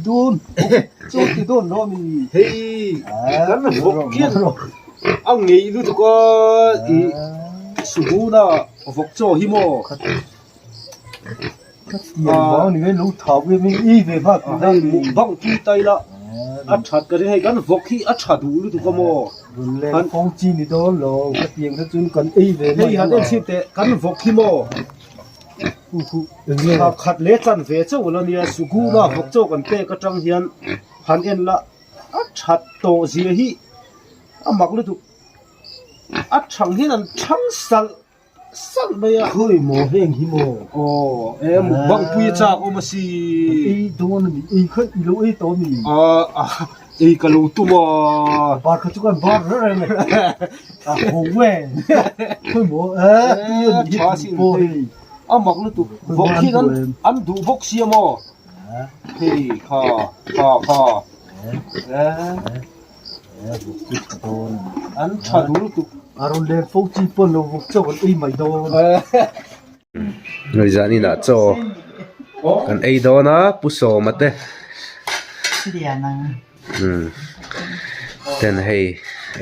dawn chaw ti dawn lo mi hei kan vawk hian a ngeih lutuk a ih suhuna vawk chaw hi maw hei mukbang pui ta ila a that ka ring hei kan vawk hi a tha duh lutuk a maw hei han en chhin teh kan vawk hi maw khat leh chan ve chauh la nia suhuna vawk chaw kan pek atang hian han en la a that tawh zia hi a mak lutuk a thang hian an thang salh. Salh mai a. Khawi maw heng hi maw? Aw e mukbang pui a chak awm a si. Kan ei dawn a ni, ei kha i lo ei tawh a mi? A ei ka lo tum a. Bar kha chu kan bar reng reng e. A ho e. Khawi maw e tui a ni hi tui pawh hei. A mak lutuk vawk hi an an duh bawk sia maw? Hei kha kha kha. An tha duh lutuk. A rawn len fo chi pawn lo vawk chauh an ei mai dawn. Ngaihzan inah chaw kan ei dawn a Pu Sawma te ten hei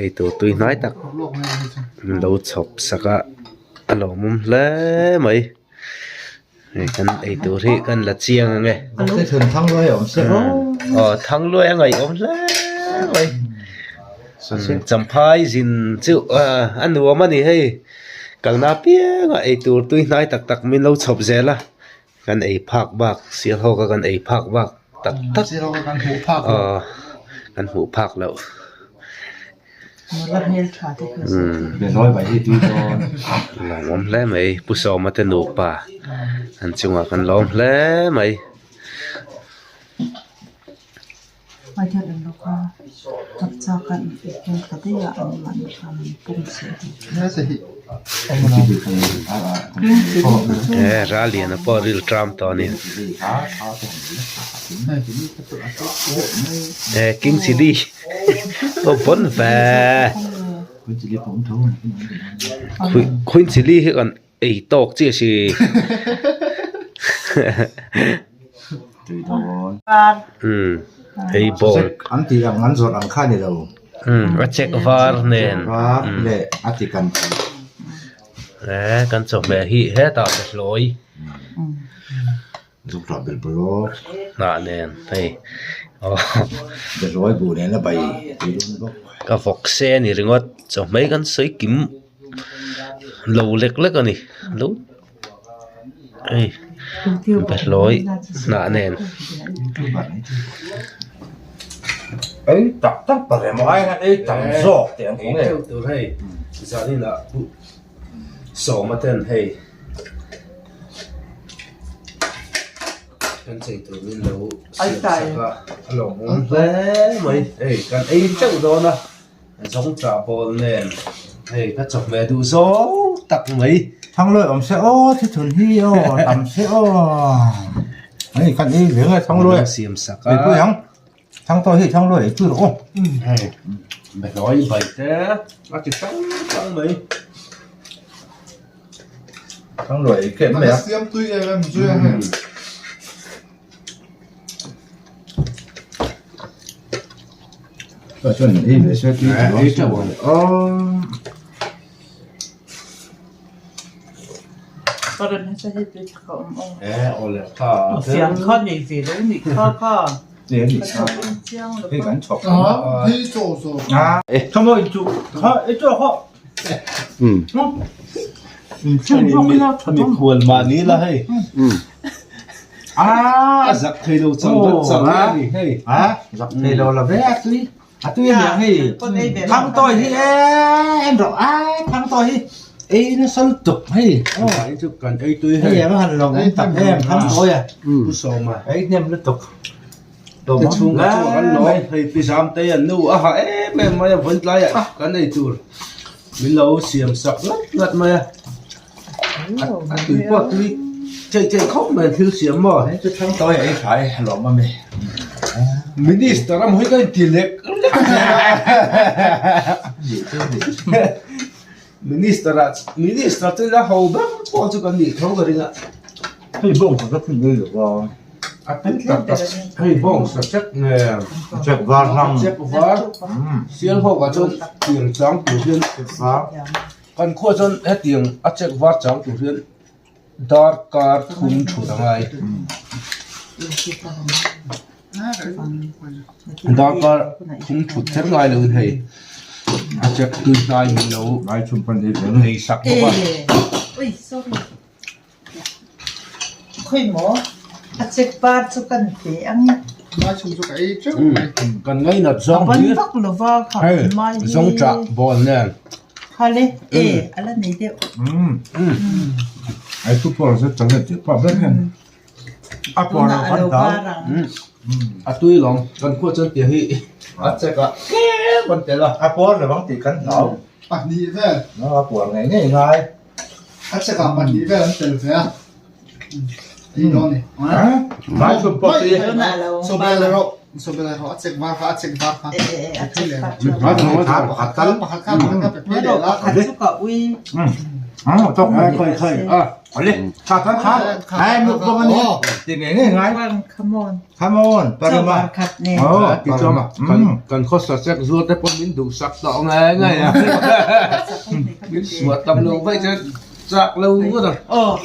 ei tur tui hnai tak an lo chhawp sak a a lawmawm hle mai. Hei kan ei tur hi kan la chiang ang e. Aw thangluai a ngaihawm hle mai. Champhai zin chu a nuam a ni hei. Kalna apianga ei tur tui hnai tak tak min lo chhawp zel a. Kan ei phak bak Sialhawk a kan ei phak bak tak tak aw kan hmuh phak loh. Lawmawm hle mai Pu Sawma te nupa an chungah kan lawm hle mai. He Raliana pawh ril tram tawh a ni. He King Chilli pawh pawn ve Queen Chilli hi kan ei tawk chiah si. Hei ball a check var nen kan chawhmeh hi hetah behlawi. Hnah nen hei aw ka vawk se a ni ringawt chawhmeh kan sawi kim lo lek lek a ni lo hei behlawi hnah nen. Sawma ten hei kan chei tur min lo siam sak a a lawmawm hle mai hei kan ei teuh dawn a zawngṭah bawl nen hei ka chawhmeh duh zawng tak mai. Thangluai awm se aw thithun hi aw tam se aw hei kan ei ve nge thangluai siam sak a mipui ang thangtawi hi thangluai ei chu rawh aw hei behlawi bai te a ti hrang hrang mai. Thangluai ei kem mai a. Siam tui em em zui a hei. Chuan ei ve se tui ei teuh ang. Aw. E awle kha Fian kha nei ve lo nih kha kha. Hei kan chhawp. Ah, hei chaw chaw. Ah, thamaw in chu kha ei chu kha. Mikhual mahni la hei. Ah, a zak thei lo chang dat chang a ni hei. Ah, zak thei lo la ve a tui. A tui a niang hei. Thang tawi hi e en rawh a thang tawi hi ei nasa lutuk hei. Ai chu kan ei tui hei. Hei a va han lawm awm tak em thang tawi a. Pu Sawma. Ei hnem lutuk. Te chhungah chuan an lawm hei pi zam te an nu a ha em em mai a vawn tlaiah kan ei tur min lo siam sak ngat ngat mai a a tui pawh tui chei chei khawp mai thil siam maw hei chu thang tawi ei tha e lawm a mi minister a mawi ka inti lek lek minister ah minister chu ila ho ber pawh chu kan nih tho ka ring a hei bawng kha ka phun ngei lo va. A tui tak tak hei bawng sa chek nen Chek var hlang chek var sial ho ah chuan tiang chang tur hian kan khua chuan hetiang a chek var chang tur hian darkar thum thut a ngai darkar thum thut kher ngai lo in hei a chek tui hnai min lo nei sak bawk a. Kan ngainat zawng hi hei zawngṭah bawl nen. A tui lawm kan khua chuan tiang hi a chek a tlem an tel a. A chekah pahnih vel an tel ve a. Ti dawn ni. Mai chhum pawh tui. Sobel erawh, sobel erawh a chek var kha, a chek var kha. A phei leh rawh. Kha pakhat tal. Pakhat kha pakhat kha pe phei leh la. Khai khai a. Ale kha kha kha. Ai muk bawk ani. Ti nge nge ngai. Come on. Come on. Parama. Oh, ti chuan kan kan khawsa chek zuar te pawh min duhsak tawh nge nge a. Min suah tam lo vaih chuan chak lo ngawt a. Aw,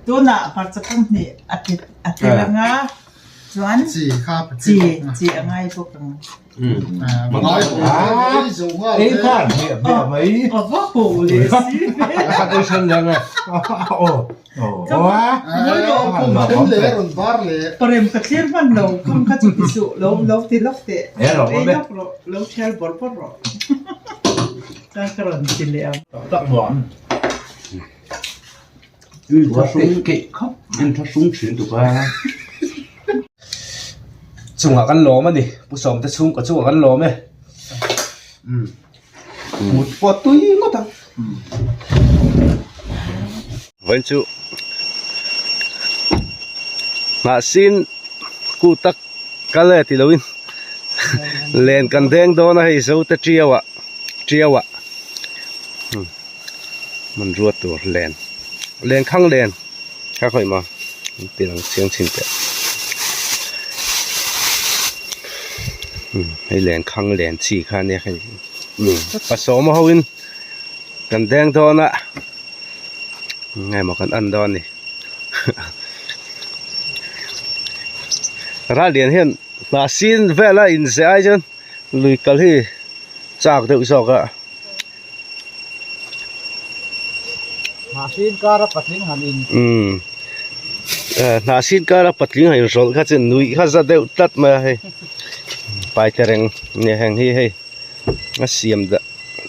tunah hmarcha pahnih a ti a ti lang a, chuan Chi kha chi chi a ngai bawk ang. Ei khan hmiah hmiah mai. Aw va hmuh leh si ve. Khat ei then leh nge. Aw. Parem ka thlir hman lo kham kha chu ti suh lo lo ti lawk teh ei lawk rawh lo thial bawrh bawrh rawh chuan ka rawn ti leh ang. Tak nuam. In tha hrung thin tuk a. Chungah kan lawm a ni Pu Sawmte chhungkaw chungah kan lawm e. Mut pawh tui ngawt ang. Vawiin chu hnahsin ku tak kal e ti loin len kan deng dawn a hei zote tiau ah tiau ah hmanrua tur len len khang len kha khawih maw an ti lang chiang chin teh hei len khang len chi kha ania hei pasawma ho in kan deng dawn a. Nge maw kan en dawn ni ral lian hian hnah sin vela inzeh ai chuan lui kal hi chak deuh zawk a. Hnah sin kara patling han in. Umm hnah sin kara patling han inhrawlh kha chu nuih kha za deuh tlat mai a hei paite reng nia heng hi hei a siam dah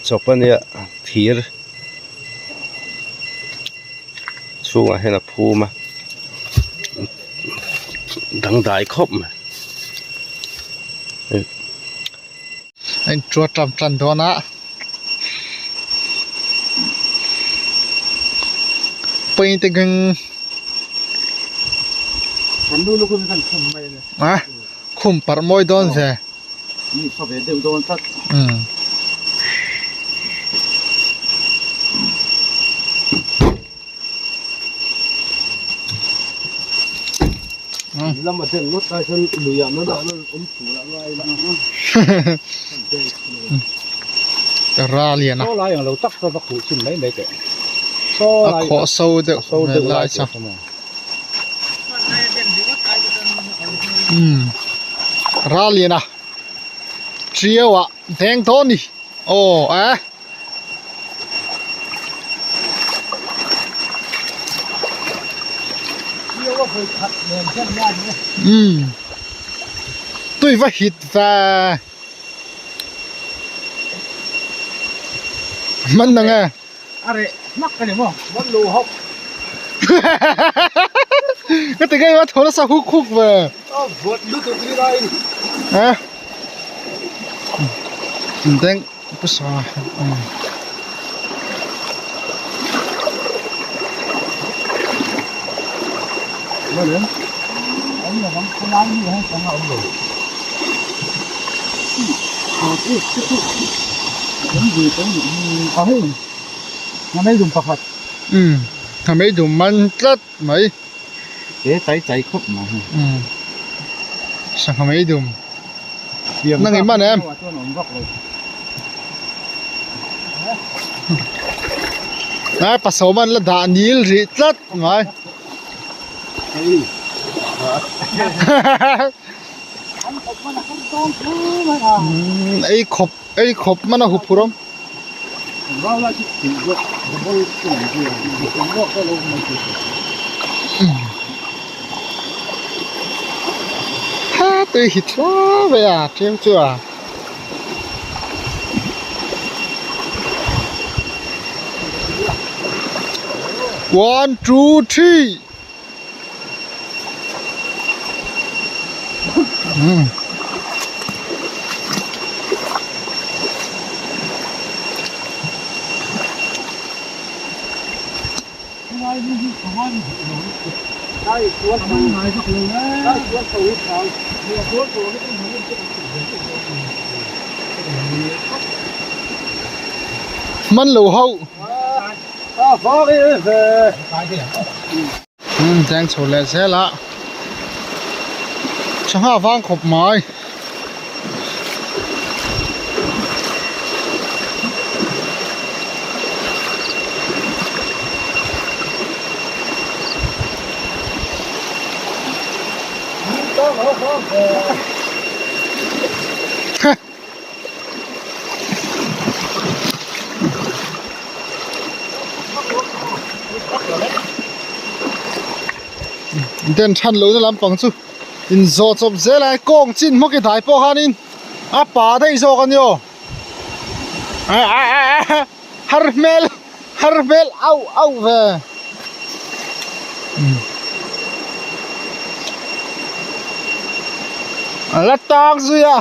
chawp a nia thir. Chhungah hian a phum a dangdai khawp mai. A intuar tan tan dawn a paint gang a khum parh mawi dawn ve. Ra lian a a khawh so deuh lai chu ra lian a Triau ah deng dawn ni aw eh. Umm tui va hit ve man na nge. A reh hmak a ni maw? Mon lu hawk. Ka ti ngei a tho nasa huk huk ve. A vawt lutuk ni lai. Eh. Deng pusa. Malen. Om lo bang khulai ni hang sanga om lo. Umm a mei dum man tlat mai. He chai chai khawp mai. Umm. Sangha mai dum. Nang in man em? Ngai pasawm an la dah nil rih tlat ngai. Ei khawp ei khawp man a huphurh awm. Ha tui hit hle mai a tlem chu a. One two three. Man lo ho. Deng chho leh zel a sangha vang khawp mai. Den than lohna lampang chu inzawh chawp zel a kawng chin hmawk i dai pawh khanin a pa daih zawk a ni aw har hmel har hmel auh auh ve. A la tang zui a.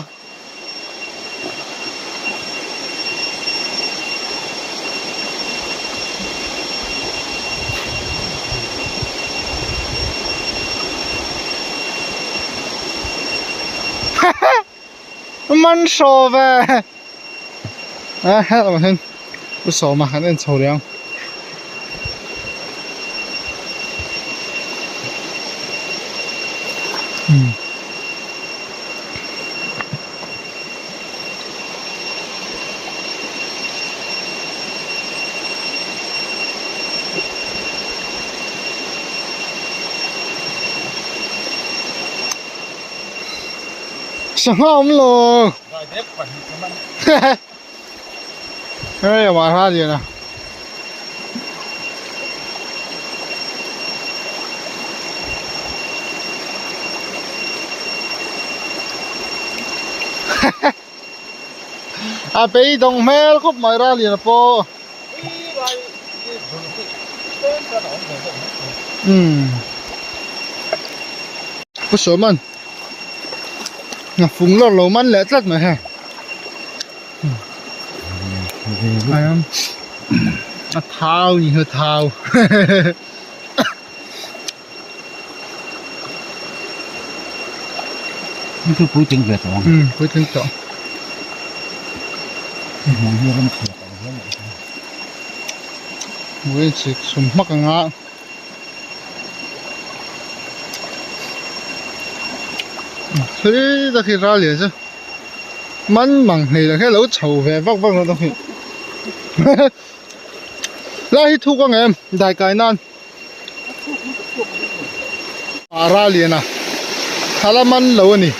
Man hraw ve a helh hian u sawma kan en chho leh ang. Sangha awm lo. Hei a mahra lian a. A beidawng hmel khawp mai ra lian a pawh. Umm. Pu Sawman a fung lawr lo man leh tlat mai hei. A thau ni hi thau. Hei chu puitling ve tawh ang. Umm puitling tawh. Hei hmuh hi ram chhiat ang hian a awm. Hmuh hi chik chhum hmak ang a. Hei tak hi ral lian chu man mang hlei lo hian lo chho ve vak vak lo hi. Lai hi thuk ang em dai kai nan. A ral lian a thla la man lo a ni.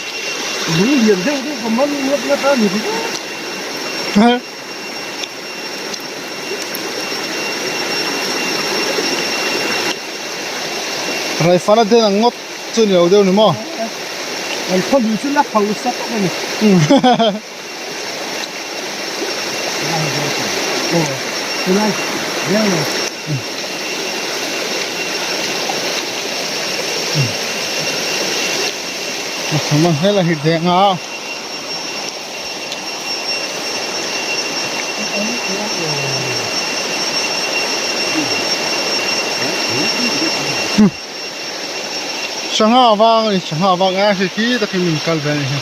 Lung lian deuh deuh ka man ngawt ngawt a ni ringawt. Raifana ten ang ngawt chu ni lo deuh ni maw? An khaw lui chu la hausa tak a ni. Hela hi deng a. Sangha vang a ni sangha vang a hei khi takin min kal ve a ni hi.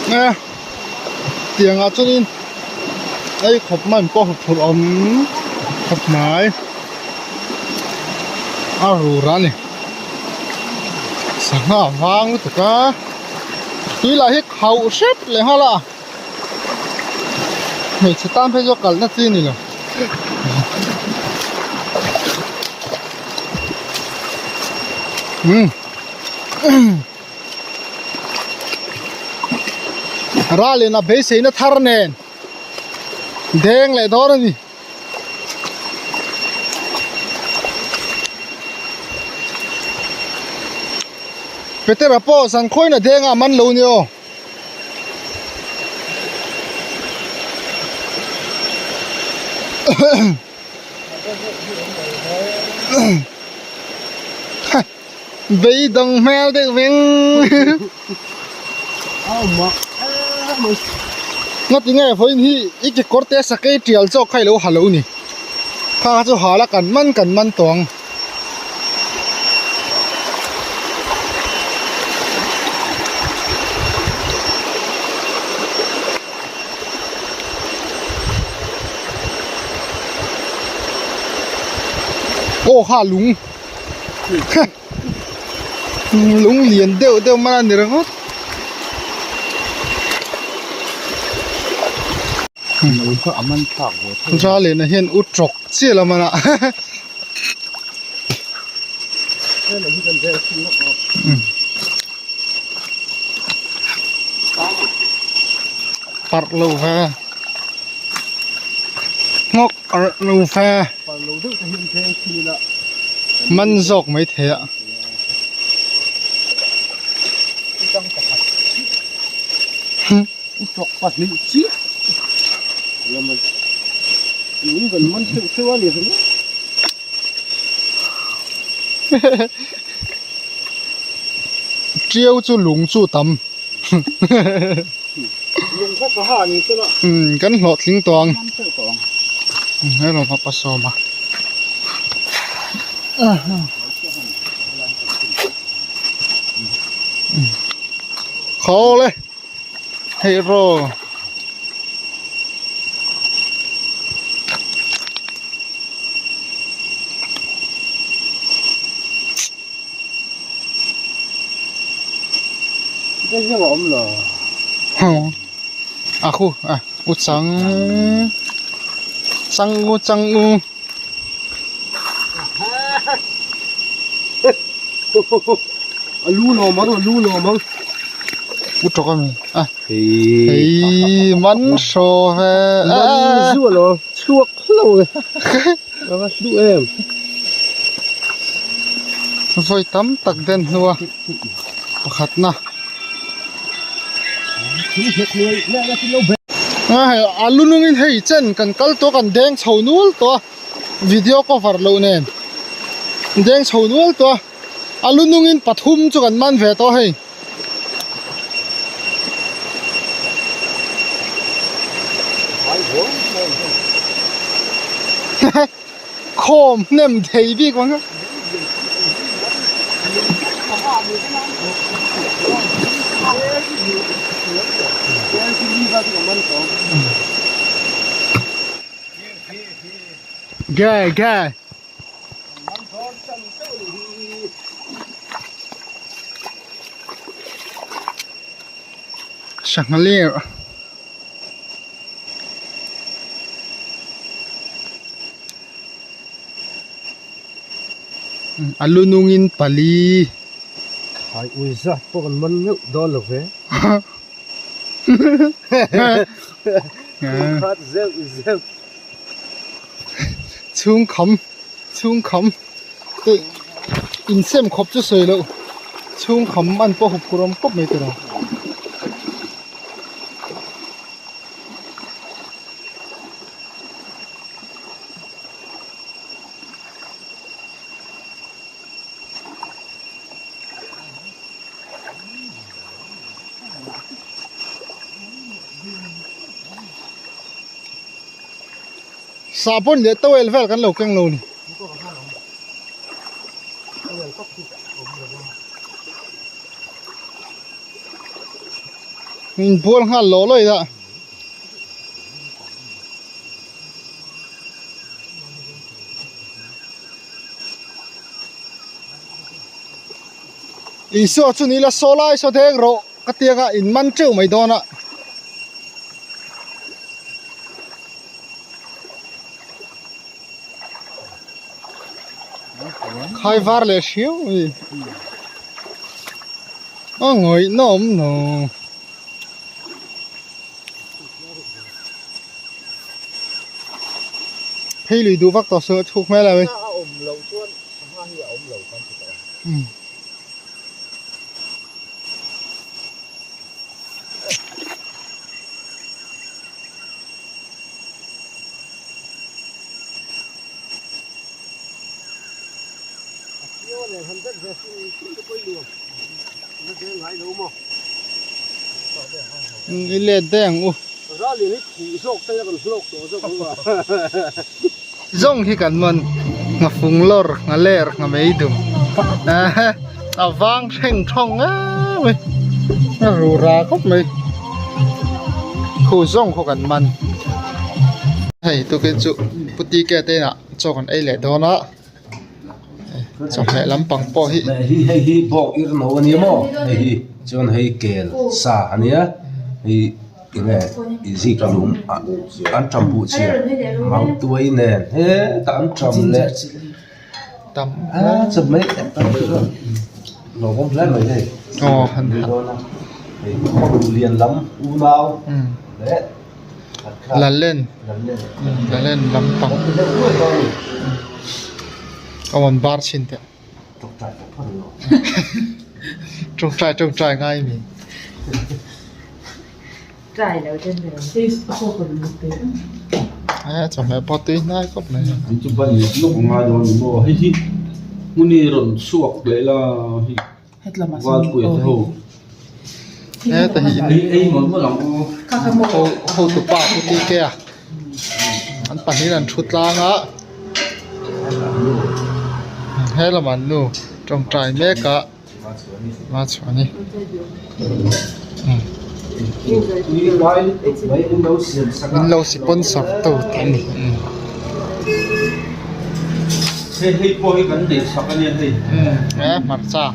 E tiangah chuanin ei khawp man pawh huphurh awm khawp mai a rur a ni sangha a vang lutuk a tui lah hi khauh hrep leh nghal a hmeichhe tan phei chu a kalh na chi a ni lo. Ralin a beiseina thar nen deng leh dawn a ni. Petera pawh zankhawiin a deng a man lo ni aw. Beidawng hmel deuh veng. Ngati nge vawiin hi i kekawr te sakei tial zawk kha i lo ha lo ni. Kha kha chu hal a kan man kan man tawh ang. Aw kha lung. Lung lian deuh deuh mai a ni ringawt. Ralena hian u tawk chiah lo man a. Parh lo ve. Nghawk arh lo ve. Man zawk mai thei a. Tiau chu lung chu tam. Umm kan hlawhtling tawh ang he lo va pasawm a khaw le hei raw. A khu a u chang chang u chang u a lu lawm ang a lu lawm ang u tawk ami a hei man hraw ve man zu alo chhuak hlo e a va hlu em. Vawi tam tak den hnua pakhatna a lu nungin hei chen kan kal tawh kan deng chho nual tawh a video cover loh nen deng chho nual tawh a a lu nungin pathum chu kan man ve tawh hei. Khawm hnem thei bik ang a. Ge ge. Sangha ler. A lu nungin pali. Khai ui zat pawh kan man meuh dawn lo ve. Khat zeuh zeuh. Chhung kham chhung kham te insem khawp chu sawi loh chhung kham an pawh hup kur awm khawp mai tur ang. Sahbawn leh towel vel kan lo keng lo ni. Inbual nghal lawh lawih dah. Isua chu ni la saw lai saw deng rawh ka tianga in man teuh mai dawn a. Khai var leh hriau mai. A ngawih na awm lo. Phei lui duh vak tawh suh a chhuk hmel a wei. A awm loh chuan sangha hi a awm lo kan ti tawh a. A chiang a nen han vek ve hrim hrim te pawh i nuam. Na deng ngai lo maw? I let daih ang u. Ral lian hi khuh zawk te kan hlawk tawh zawk ang a. Zawng hi kan man nghafung lawr ngha ler ngha mei dum a vang thleng thawng em mai a ru ra khawp mai khu zawng khaw kan man hei tukin chu putike te inah chaw kan ei leh dawn a. Chawhmeh lampang pawh hi Hei hei hi bawk ir no a nia maw hei hi chuan hei kel sa a nia hei enge zik lum an tam buh chhia mang tuai nen hetah an tam leh tam a chawhmeh lawmawm hle mai hei aw han hei lian lam unau leh. Lalen Lalen lampang a rawn bar chhin teh tawngtai tawngtai ngai mi a chawhmeh pawh tui hnai khawp mai heta hi hotu pa pu tk a an pahnih an thu tlang a he lamah an nu tawngtai mek a machhuani min lo sponsor tu te a ni. He hmarcha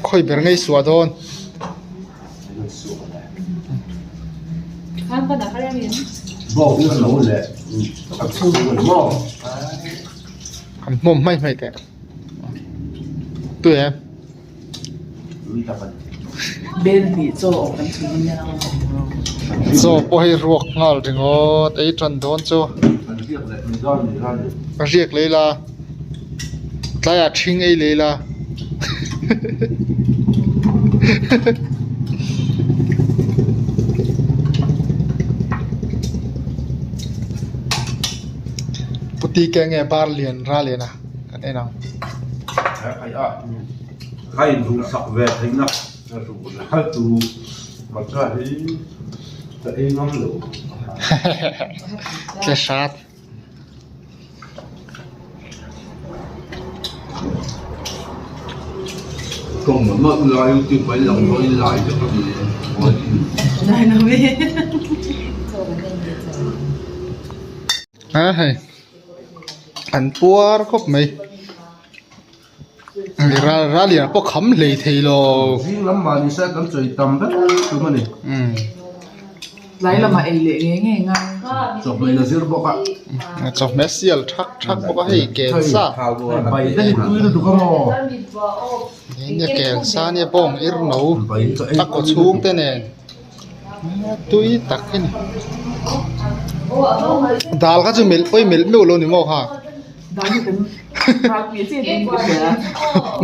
khawi ber ngei suah dawn. Kan hmawm hmai hmai teh tui em. Chaw pawh hei ruak nghal ringawt ei tan dawn chu a riak leh ila tlaiah ṭhing ei leh ila. Puti ke nge bar lian ra lian a kan en ang. Ka inruhsak ve theihna tu hmarcha hi ka ei ngam lo. Tle hrat. A hei an puar khawp mai ral ral lian pawh kham hlei thei lo. Zing lam mahni se kan chawi tam ber tum a ni. Tlai lamah ei leh nge nge ngai. Chawhmeh la zir bawk a. Chawhmeh sial thak thak bawk a hei kel sa. Bai te hi tui lutuk a maw. Nia kel sa nia bawng ir no a kaw chhung te nen tui tak hi ni. Dal kha chu melh pawi melh meuh lo ni maw kha.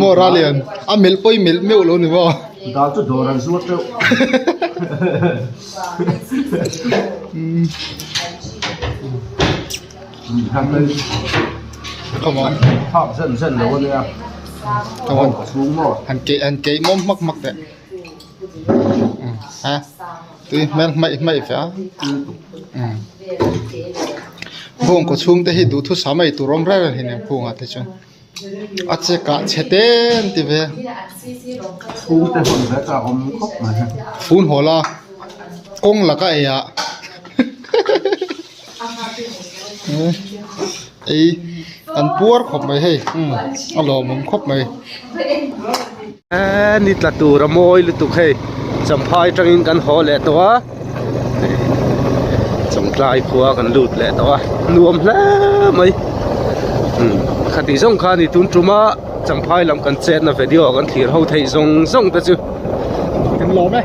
Maw Ralian a melh pawi melh meuh lo ni maw. Dal chu dawr an zuar teuh. Thak zen zen lo a nia. Chhung maw. Han keih han keih mawm hmak hmak teh. A tui hmel hmaih hmaih ve a. Bawngkaw chhung te hi duhthusam ei tur awm reng reng hinem phungah te chuan a che kah chhe te an ti ve a. Chhungte hawn ve chak awm khawp mai. Phun haw la kawng laka ei ah ei an puar khawp mai hei a lawmawm khawp mai. Ni tla tur a mawi lutuk hei champhai atangin kan haw leh tawh a chawngtlai khua kan lut leh tawh a nuam hle mai khati zawng kha ni tun tuma champhai lam kan chetna video kan thlir ho theih zawng zawng te chu kan lawm e.